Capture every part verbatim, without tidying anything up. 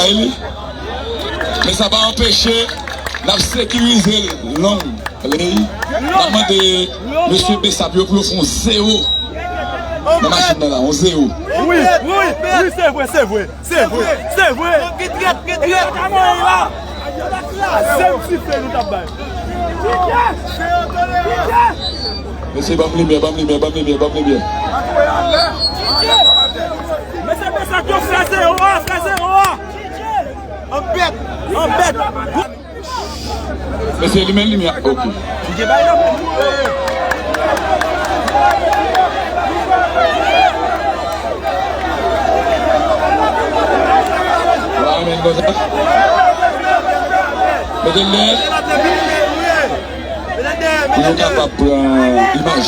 li. Men sa pa anpeche n ap sekirize l long play. N ap mande mesye Besap yo pou yo fè yon zewo nan machin nan la, yon zewo. Wi, wi, wi, se vre, se vre, se vre, se vre. Ki trèt, ki trèt. Kraze m sife nou t ap bay. Mesye, ban m limyè, ban m limyè, ban m limyè, ban m limyè. Mesye, mesye, yo fraze yo a, fraze yo a. Anbèt, anbèt. Mesye, limen limyè, ok. Mete l dèyè. Pou nou kapab pran imaj.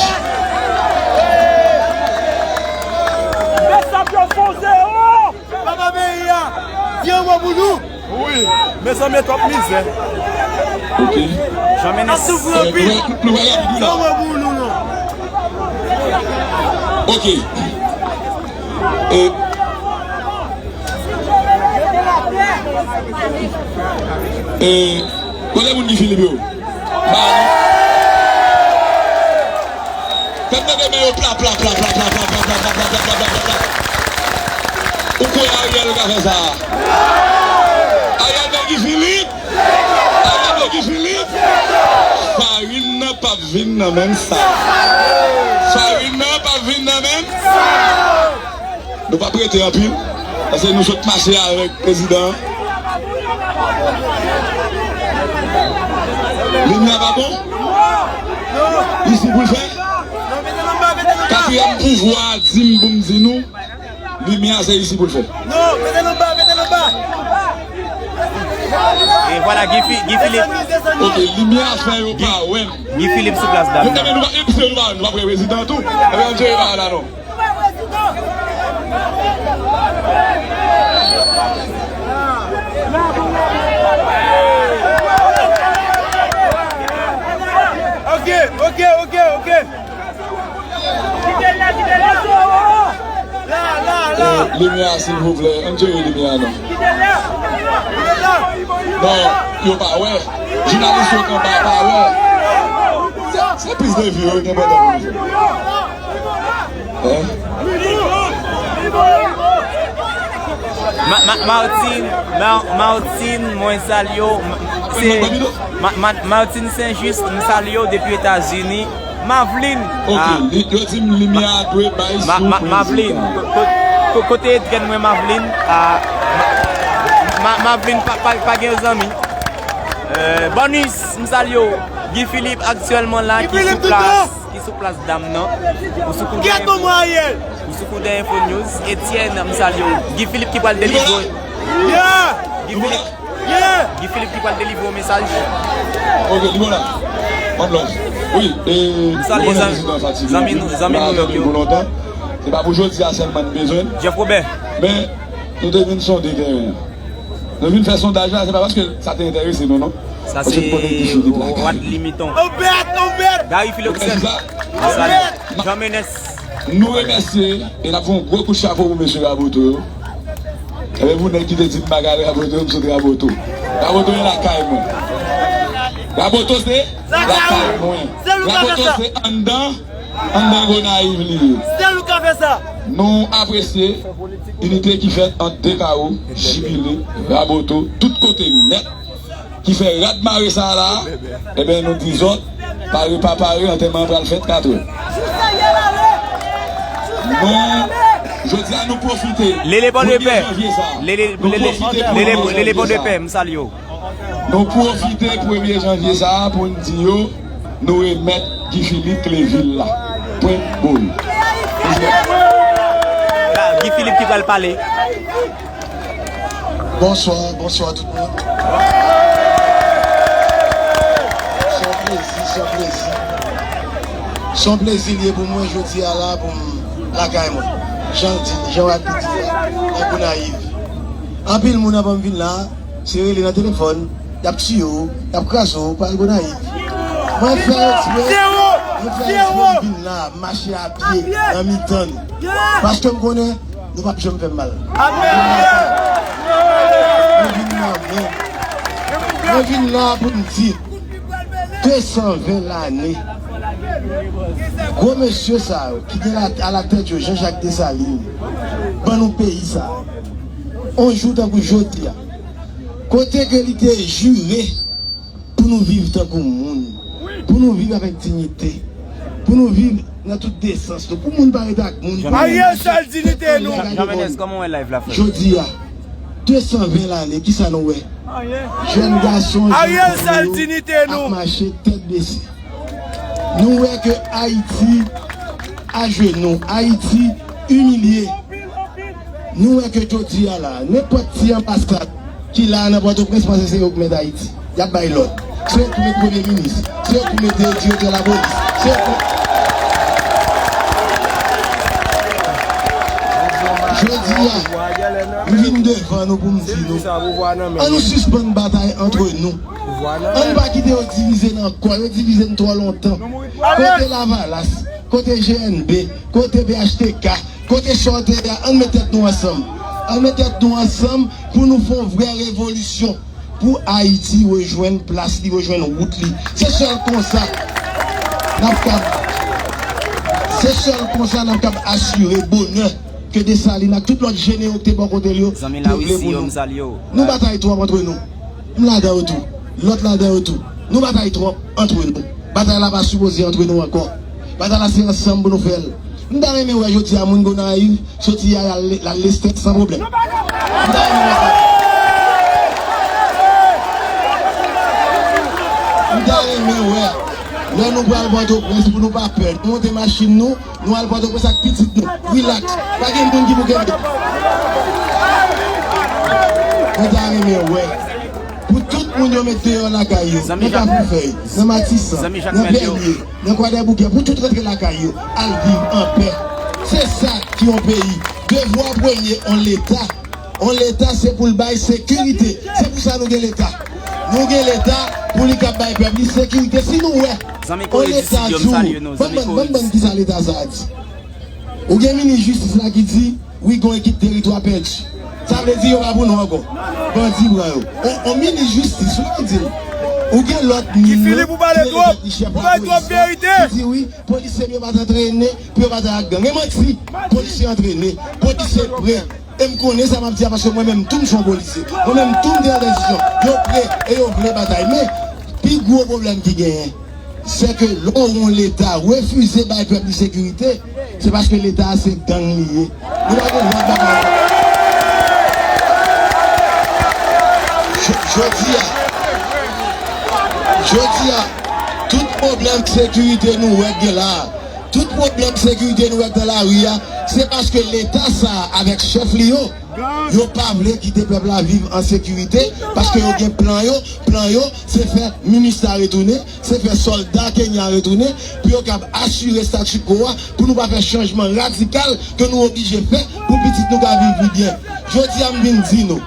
Mesye, yo fraze yo a. Papa peyi a, di yon mo pou nou. Wi, mezanmi, twòp mizè. Ok. Jan Menès. Ap soufri anpil. Di yon mo pou nou non. Ok. E, e, kote moun Guy Philippe yo? Ba nou. Fè m tande men yo pla, pla, pla. Ou kwè Ariel ka fè sa? Ariel de Guy Philippe? Ariel de Guy Philippe? Farin nan p ap vin nan menm sa. Farin nan p ap vin nan menm sa. Nou p ap rete anpil, paske nou sot mache avèk prezidan an. Limyè pa bon? Isi pou l fè? Katriyèm pouvwa a di m pou m di nou, limyè se isi pou l fè. E vwala, Guy Fi-, Guy Philippe. Ok, limyè fè yo pa wè m. Guy Philippe sou plas dam nan. Yo te men nou pa, e, nou pa, nou pa wè prezidan tou. Ebyen, Andjeri pa la non. Ok, ok, ok, ok. Kite la, kite la. La, la, la. Eh, limyè a, silvouplè. Ann jere limyè a, non. Kite la. Non, yo pa wè. Jounalis yo k anba pa wè. Se, se priz de vi yo gen pandan pou nou fè. Hein? Ma-, Ma-, Martine, Ma-, Martine, mwen salye w. M-, se Ma-, Ma-, Ma-, Martine Saint-Just, m salye w depi Etazini. Mavlin. Ok, ah, li, yo di m limyè a dwe bay Ma-, sou Ma-, Mavlin, prezidan. Ko-, ko-, ko-, kote Edrèn mwen, Mavlin? Ah, Ma-, Mavlin pa, pa, pa gen zanmi. Euh, Bonus, m salye w. Guy Philippe aktyèlman la, ki sou plas, ki sou plas dam nan. Ou sou kou dèyè, ou sou kou dèyè Info News. Etienne, m salye w. Guy Philippe ki pral delivre. Guy Philippe, Guy Philippe ki pral delivre yon mesaj. Ok, li bon la. One love. Wi, e, m salye zanmi nou, zanmi nou yo. Se pa pou jodi a sèlman n bezwen l. Jeff Robert. Men, nou te vin sonde teren an. Nou vin fè sondaj la, se pa paske sa te enterese nou, non. Sa se Rad Limiton. Gary Philoxène. Jean Menès. Nou remèsye e n ap fè yon gwo kout chapo pou mesye Raboto yo. Ebyen, pou nèg ki te di m pa ka Raboto, m sot Raboto. Raboto e lakay mwen. Raboto se lakay mwen. Raboto se anndan. Anndan Gonayiv li ye. Sèl ou ka fè sa. Nou apresye inite ki fèt ant Dekawo, Jibile, Raboto, tout kote nèt, ki fè rad mare sa a la. Ebyen, nou di zòt, pare pa pare, antèman an pral fèt katrè. Nou, jodi a, nou pwofite premye janvye sa a. Lele, Lele, Lele, Lele Pòdepè, m salye w. Nou pwofite premye janvye sa a pou n di yo, nou remèt Guy Philippe kle vil la. Pwen, bol. La, Guy Philippe ki pral pale. Bonswa, bonswa tout moun. Se yon plezi, se yon plezi. Se yon plezi li ye pou mwen jodi a la, pou m lakay mwen. Jan l di, jan Rad di la, nan Gonayiv. Anpil moun anvan m vin la, se rele nan telefòn, y ap tiye w, y ap kraze w, pa al Gonayiv. Mwen fè eksprè, mwen fè eksprè m vin la, mache a pye, nan mitan n. Paske m konnen, nou p ap janm fè m mal. Amèn. Mwen vin la pou m di, de san ven lane, gwo mesye sa yo ki gen la, alatèt yo, Jean Jacques Dessalines, ban nou peyi sa. On jou tankou jodi a, kote ke li te jire pou nou viv tankou moun, pou nou viv avèk diyite, pou nou viv nan tout desans nou, pou moun pa ret ak moun, pou moun Ariel, sal diyite nou. Jean Menez, kòman w wè live la, frè? Jodi a, de san ven lane, kisa nou wè? Jèn gason, jèn fanm yo ap mache tèt bese. Nou wè ke Ayiti ajenou, Ayiti imilye. Nou wè ke jodi a la, nenpòt ti anbasad ki la nan Pòtoprens, panse se yo k mèt Ayiti. Y ap bay lòd. Se yo k mèt premye minis. Se yo k mèt direktè lapolis. Se yo k mèt... Jodi a, m vin devan nou pou m di nou, ann nou sispann batay antre nou. Ann pa kite yo divize n ankò. Yo divize n twò lontan. Kote Lavalas? Kote G N B? Kote P H T K? Kote chòtè a? Ann met tèt nou ansanm. Ann met tèt nou ansanm pou nou fè yon vrè revolisyon. Pou Ayiti rejwenn plas li, rejwenn wout li. Se sèl konsa n ap kab, se sèl konsa n ap kab asire bonè ke Desalin ak tout lòt jenewo ki te bò kote l yo te vle pou nou. Nou batay twòp antre nou. M ladan yo tou. Lòt ladan yo tou. Nou batay twòp antre nou. Batay la pa sipoze antre nou ankò. Batay la se ansanm pou nou fè l. M ta renmen wè jodi a moun Gonayiv soti a l al, l al Lestè san pwoblèm. M ta renmen wè sa. M ta renmen wè lè nou pral Pòtoprens pou nou pa pè. Nou monte machin nou, nou al Pòtoprens ak pitit nou. Rilaks. Pa gen moun ki pou kenbe. M ta renmen wè. Pou tout moun yo met deyò lakay yo, nan Kafou Fèy, nan Matisan, nan Vènye, nan Kwadèboukè, pou tout rantre lakay yo, al viv anpè. Se sa ki yon peyi. Devwa premye yon Leta. Yon Leta se pou l bay sekirite. Se pou sa nou gen Leta. Nou gen Leta pou li kab bay pèp li sekirite. Si nou wè yon Leta di w, banm, banm, banm, banm, kisa Leta sa a di? Ou gen minis jistis la ki di, wi, gon ekip teritwa pèdi. Sa vle di yo pa pou nou ankò. Bandi pran yo. On, on minis jistis, ou konn di l. Ou gen lòt moun nan ki rele tèt li chèf lapolis lan, ki di, wi, polisye m yo pa t antrene pou yo batay ak gang. E manti, polisye antrene, polisye pre. E m konnen sa m ap di a paske mwen menm tou m se yon polisye. Mwen menm tou m te nan tranzisyon. Yo pre e yo vle batay. Men, pi gwo pwoblèm ki genyen, se ke lè w wè yon Leta refize bay pèp li sekirite, se paske Leta a se gang li ye. Nou pa gen lòt bagay. J-, jodi a, jodi a, tout pwoblèm sekirite nou wè k gen la a, tout pwoblèm sekirite nou wè k nan lari a, se paske Leta sa a avèk chèf li yo, yo pa vle kite pèp la viv an sekirite, paske yo gen plan yo. Plan yo, se fè minista retounen, se fè sòlda Kenya retounen, pou yo kab asire statu quo a, pou nou pa fè chanjman radikal ke nou oblije fè pou pitit nou ka viv pi byen. Jodi a, m vin di nou,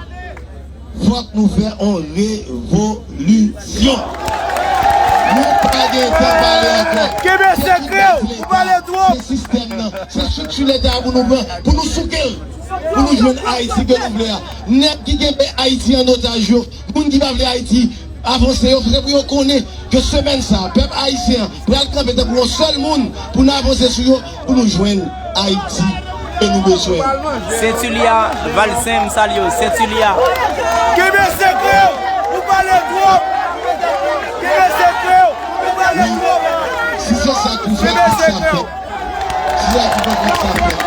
fòk nou fè on revolisyon. Nou pa gen tan pale ankò. Kenbe sekrè w, ou pale twòp. Se sistèm nan, se estrikti Leta a pou nou pran, pou nou souke l, pou nou jwenn Ayiti ke nou vle a. Nèg ki kenbe Ayiti an otaj yo, moun ki pa vle Ayiti avanse yo, se pou yo konnen ke semèn sa a, pèp ayisyen an pral kanpe tankou yon sèl moun pou n avanse sou yo, pou nou jwenn Ayiti ke nou bezwen. Sentilia, Valsen, m salye w, Sentilia. Kenbe sekrè w, ou pale twòp. Kenbe sekrè w, ou pale twòp. Si se sa k pou fèt, fòk sa fèt. Si sa ki fè fòk sa fèt.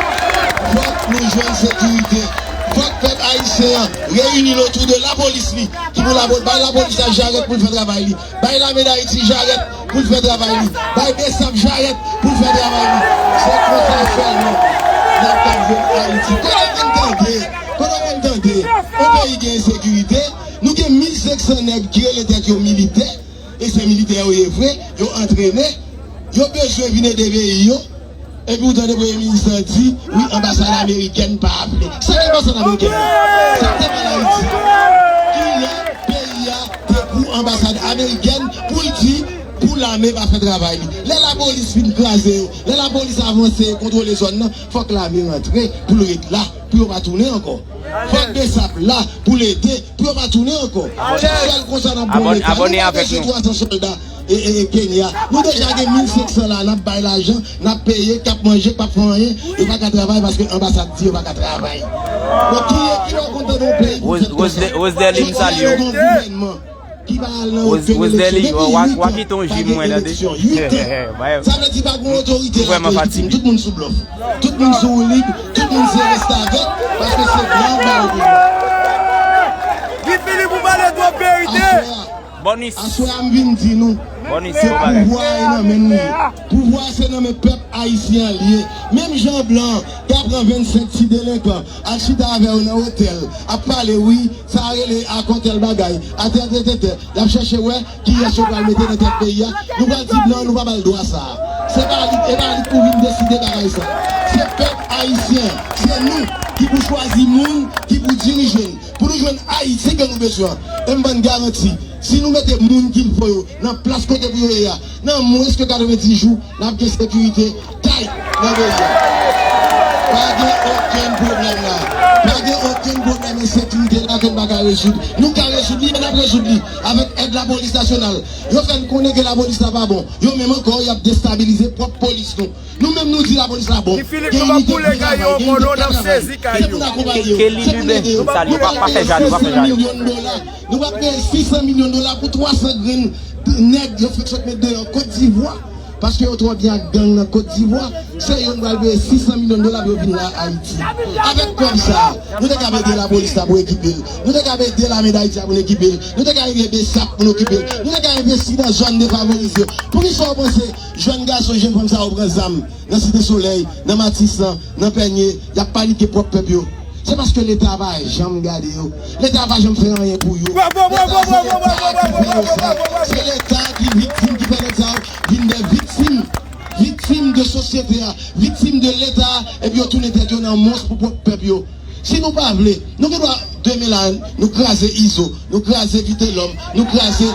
Fòk nou jwenn sekirite. Fòk pèp ayisyen an reyini l otou de lapolis li, ki pou lapo-, bay lapolis la jarèt pou l fè travay li. Bay Lame d Ayiti jarèt pou l fè travay li. Bay BSAP jarèt pou l fè travay li. Se konsa sèlman n ap ka jwenn Ayiti. Kote w konn tande, kote w konn tande yon peyi gen ensekirite? Nou gen mil senk san nèg ki rele tèt yo militè. E se militè yo ye vre, yo antrene, yo bezwen vin ede peyi yo. Epi ou tande premye minis lan di, wi, anbasad amerikèn pa vle. Sa ki anbasad amerikèn la? Sa k te pale Ayiti? Kilè peyi a te pou anbasad amerikèn pou l di, pou lame pa fè travay li. Lè lapolis fin kraze yo, lè lapolis avanse e kontwole zòn nan, fòk lame rantre pou l ret la, pou yo pa tounen ankò. Fòk BSAP la pou l ede, pou yo pa tounen ankò. Se sèl konsa n ap gen yon leta. Nou pa bezwen twa san sòlda e, e, e Kenya. Nou deja gen mil senk san la, n ap bay lajan, n ap peye, k ap manje, k p ap fè anyen, yo pa ka travay paske anbasad di yo pa ka travay. Bon, ki, ki lè w konn tande yon peyi pou fèt konsa? Jodi a nou gen yon gouvènman ki pa al nan okenn eleksyon depi uit an, pa gen okenn eleksyon, uit an. Sa vle di pa gen otorite la ki lejitim, tout moun sou blòf, tout moun sou woulib, tout moun se restavèk, paske se blan k ba yo pouvwa. Guy Philippe, ou pale twòp verite. Aswè a, aswè a m vin di nou ke pouvwa a e nan men nou ye. Pouvwa a se nan men pèp ayisyen an li ye. Menm jan blan an ka pran vennsenk ti delenkan, al chita avè yo nan otèl, ap pale, wi, sa rele akò tèl bagay, atè, tè, tè, tè. Y ap chèche wè kiyès yo pral mete nan tèt peyi a. Nou pral di blan an, nou pa ba l dwa sa a. Se pa li, e pa li pou vin deside bagay sa a. Se pèp ayisyen an, se nou ki pou chwazi moun ki pou dirije n. Pou nou jwenn Ayiti ke nou bezwen an. E m ban n garanti, si nou mete moun ki fo yo nan plas kote pou yo ye a, nan mwens ke katrevenndis jou, n ap gen sekirite tight nan peyi a. Pa gen okenn pwoblèm la. Pa gen okenn pwoblèm ensekirite la ke n pa ka rezoud. Nou ka rezoud li e n ap rezoud li avèk èd Lapolis Nasyonal. Yo fè n konnen ke lapolis la pa bon. Yo menm ankò, y ap destabilize pwòp polis nou. Nou menm nou di lapolis la bon. Gen inite ki travay, gen inite ki pa travay. Se pou n akonpaye yo. Se pou n ede yo. Nou pral peye sis san milyon dola. Nou pral peye sis san milyon dola pou twa san grenn nèg yo fèk sot met deyò Kot Divwa. Paske yo twò byen ak gang nan Kot Divwa. Se yo nou pral peye sis san milyon dola pou yo vin la Ayiti. Avèk kòb sa a, nou te kab ede lapolis la pou ekipe l. Nou te kab ede Lame Dayiti a pou n ekipe l. Nou te ka ede BSAP pou n ekipe l. Nou te ka envesti nan zòn defavorize yo. Poukisa w panse jèn gason, jèn fanm sa yo pran zam nan Site Solèy, nan Matisan, nan Pènye, y ap panike pwòp pèp yo? Se paske Leta pa janm gade yo. Leta pa janm fè anyen pou yo. Leta se Leta ki fè yo sa. Se Leta ki viktim, ki fè nèg sa yo vin de viktim. Viktim de sosyete a, viktim de Leta a, epi yo tounen tèt yo nan mons pou pwòp pèp yo. Si nou pa vle, nou gen dwa demen la, nou kraze Izo, nou kraze Vitelhomme, nou kraze.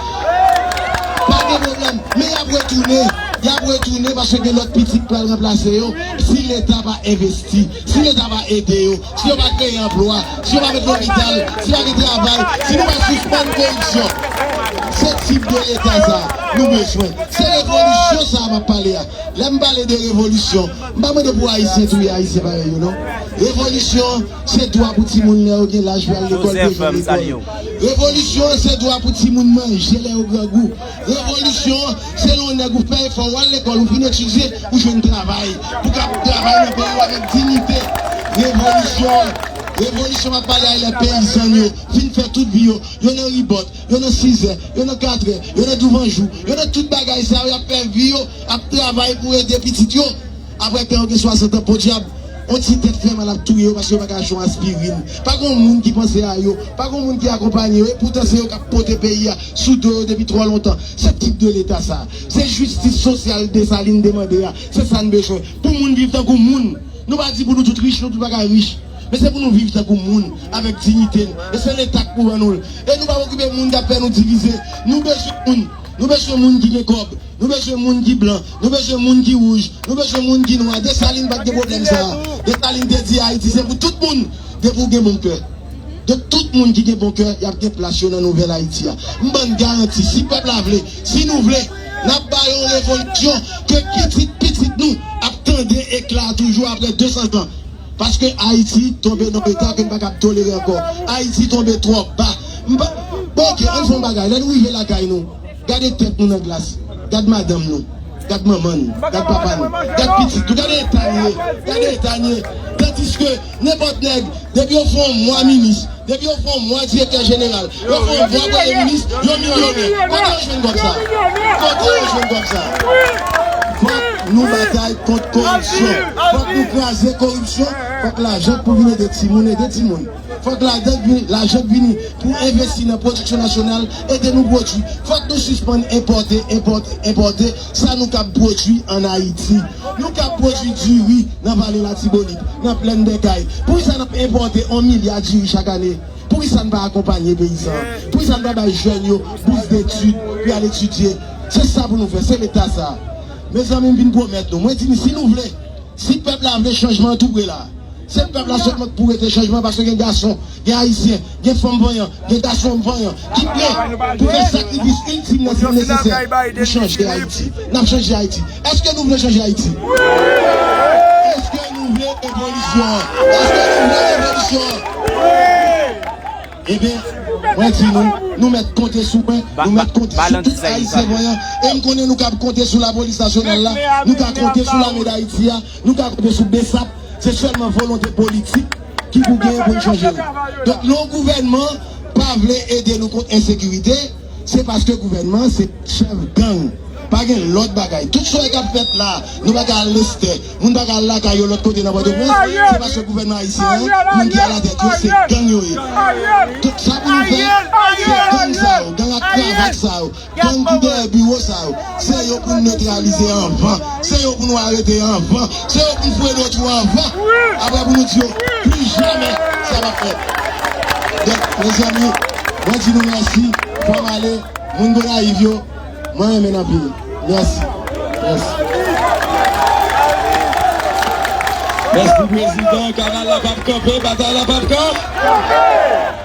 Pa gen pwoblèm. Men y ap retounen. Y ap retounen paske gen lòt pitit pral ranplase yo. Si Leta pa envesti, si Leta pa ede yo, si yo pa kreye anplwa, si yo pa met lopital, si pa gen travay, si nou pa sispann koripsyon. Se tip de Leta sa nou bezwen. Se revolisyon sa m ap pale a. Lè m pale de revolisyon, m pa mande pou Ayisyen touye Ayisyen parèy yo, non. Revolisyon, se dwa pou timoun lè yo gen laj pou al lekòl, pou yo jwenn lekòl. Revolisyon, se dwa pou timoun manje lè yo grangou. Revolisyon, se lè yon nèg ou fè efò, w al lekòl, ou fin etidye, ou jwenn travay. Pou w kab travay nan peyi w avèk diyite. Revolisyon, revolisyon m ap pale a lè peyizan yo fin fè tout vi yo, yo nan ribòt, yo nan sizè, yo nan katrè, yo nan douvanjou, yo nan tout bagay sa yo, y ap fè vi yo, ap travay pou ede pitit yo. Apre, kan yo gen swasant an, podyab, yon ti tèt fè mal ap touye yo paske yo pa ka achte yon aspirin. Pa gen moun ki panse a yo, pa gen moun ki akonpaye yo, epoutan se yo k ap pote peyi a sou do yo depi twò lontan. Se tip de Leta sa. Se jistis sosyal Desalin te mande a. Se sa n bezwen. Pou moun viv tankou moun. Nou pa di pou nou tout rich, nou tout pa ka rich. Men se pou nou viv tankou moun, avèk diyite n. E se Leta k pou ban nou l. E nou pa okipe moun k ap fè nou divize. Nou bezwen moun. Nou bezwen moun ki gen kòb. Nou bezwen moun ki blan. Nou bezwen moun ki wouj. Nou bezwen moun ki nwa. Desalin pa t gen pwoblèm sa a. Desalin te di Ayiti se pou tout moun, depi w gen bon kè. Donk, tout moun ki gen bon kè, y ap gen plas yo nan nouvèl Ayiti a. M ban n garanti, si pèp la vle, si nou vle, n ap ba yo yon revolisyon ke pitit pitit nou ap tande ekla a toujou apre de san zan. Paske Ayiti tonbe nan yon eta ke n pa kab tolere ankò. Ayiti tonbe twò ba. M pa, bon, oke, ann fè yon bagay. Lè nou rive lakay nou, gade tèt nou nan glas. Gad madanm nou. Gad manman n. Gad papa n. Gad pitit nou. Gade eta n ye. Gade eta n ye. Tandiske nenpòt nèg, depi yo fè yon mwa minis, depi yo fè yon mwa direktè jeneral, yo fè yon mwa premye minis, yo milyonè. Kote yo jwenn kòb sa? Kote yo jwenn kòb sa? Fòk nou batay kont koripsyon. Fòk nou kraze koripsyon. Fòk lajan k pou vin ede timoun, ede timoun. Fòk lajan k vini, lajan k vini pou envesti nan pwodiksyon nasyonal, ede nou pwodui. Fòk nou sispann enpòte, enpòte, enpòte sa nou kab pwodui ann Ayiti. Nou kab pwodui diri nan Vale Latibonit, nan Plèn dè Kay. Poukisa n ap enpòte yon milya diri chak ane? Poukisa n pa akonpanye peyizan an? Poukisa n pa bay jèn yo bous detid pou y al etidye? Se sa pou nou fè, se Leta sa. Mezanmi, m vin pwomèt nou. Mwen di nou, si nou vle, si pèp la vle chanjman an toupre la, se pèp la sèlman ki pou rete chanjman, paske gen gason, gen Ayisyen, gen fanm vanyan, gen gason vanyan, ki prè pou fè sakrifis iltim nan si l nesesè pou chanje Ayiti. N ap chanje Ayiti. Èske nou vle chanje Ayiti? Èske nou vle revolisyon? Èske nou vle revolisyon? Ebyen, mwen di nou, nou mèt konte sou mwen, nou mèt konte sou tout Ayisyen vanyan, e m konnen nou kab konte sou lapolis nasyonal la, nou ka konte sou lame d Ayiti a, nou ka konte sou BSAP, se sèlman volonte politik ki pou genyen pou n chanje l. Donk, lè yon gouvènman pa vle ede nou kont ensekirite, se paske gouvènman se chèf gang. Pa gen lòt bagay. Tout sa k ap fèt la, nou pa ka al Lestè, moun pa ka al lakay yo lòt kote nan Pòtoprens, se paske gouvènman ayisyen an, moun ki alatèt yo, se gang yo ye. Tout sa pou nou fè, se gang sa yo, gang ak kravat sa yo, gang ki dèyè biwo sa yo, se yo pou n netralize anvan, se yo pou nou arete anvan, se yo pou n foure dwèt yo anvan, apre pou nou di yo, pli jamè sa p ap fèt. Donk, mezanmi, mwen di nou mèsi, fò m ale, moun Gonayiv yo, mwen renmen n anpil. Mèsi. Mèsi. Mèsi, prezidan. Kanal la p ap kanpe, batay la p ap kanpe.